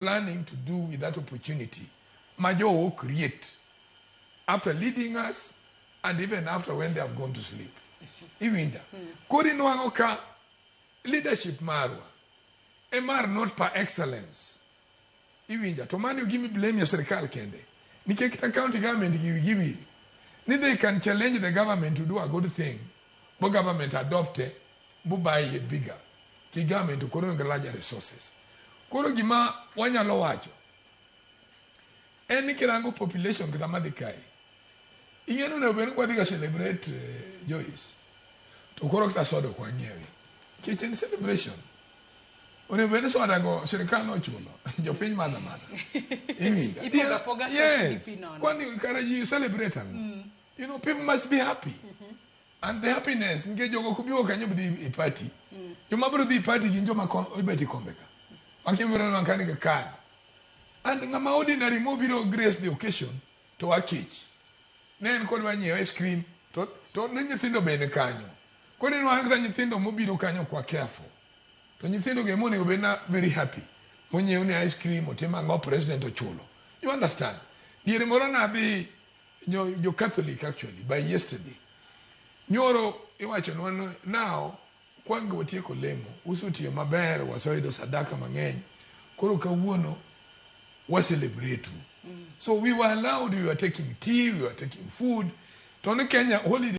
Planning to do with that opportunity ma jowo create after leading us and even after when they have gone to sleep? Iwinja? Koro inwang'o ka leadership marwa e mar not per excellence. Iwinja? To mano gimi blame ya sirikal kende, nikech kata county government gi wigi wil ni they can challenge the government to do a good thing, bo government adopte bo buy it bigger ki government koro nigi larger resources. Koro gima wanyalo wacho en ni kirango population kata madhi kae, ing'e ni onego bed ni kwadhi ga celebrate Joyce, to koro kata soda ok wang'iewi nikech en celebration. Onego bed ni soda go sirikal nochulo, jopiny madho amadha. Iwinja? Ipogo apoga sokni. Pi nono. Kwani kara ji celebrate ang'o? People must be happy and the happiness, nikech jogo ok bi wuok kanyo bidhi e party. Joma biro dhi e party gin joma ibet e kombe ka makibiro neno ka nigi card, and ng'ama ordinary mobiro grace the occasion to wakech ne en kod wanyiewo ice cream to ne nyithindo bende kanyo. Koro inwang'o kata nyithindo mobiro kanyo kwa careful, to nyithindo go ema onego bed na very happy monyiew ne ice cream, otim ang'o, president ochulo. You understand? Diere moro nadhi jo Catholic, actually by yesterday, nyoro iwachonwa ni now kwangi watieko lemo, usetiyo maber, waseyudo sadaka mang'eny, koro kawuono wa celebrate. So we were allowed, we were taking tea, we were taking food. To ni Kenya holiday.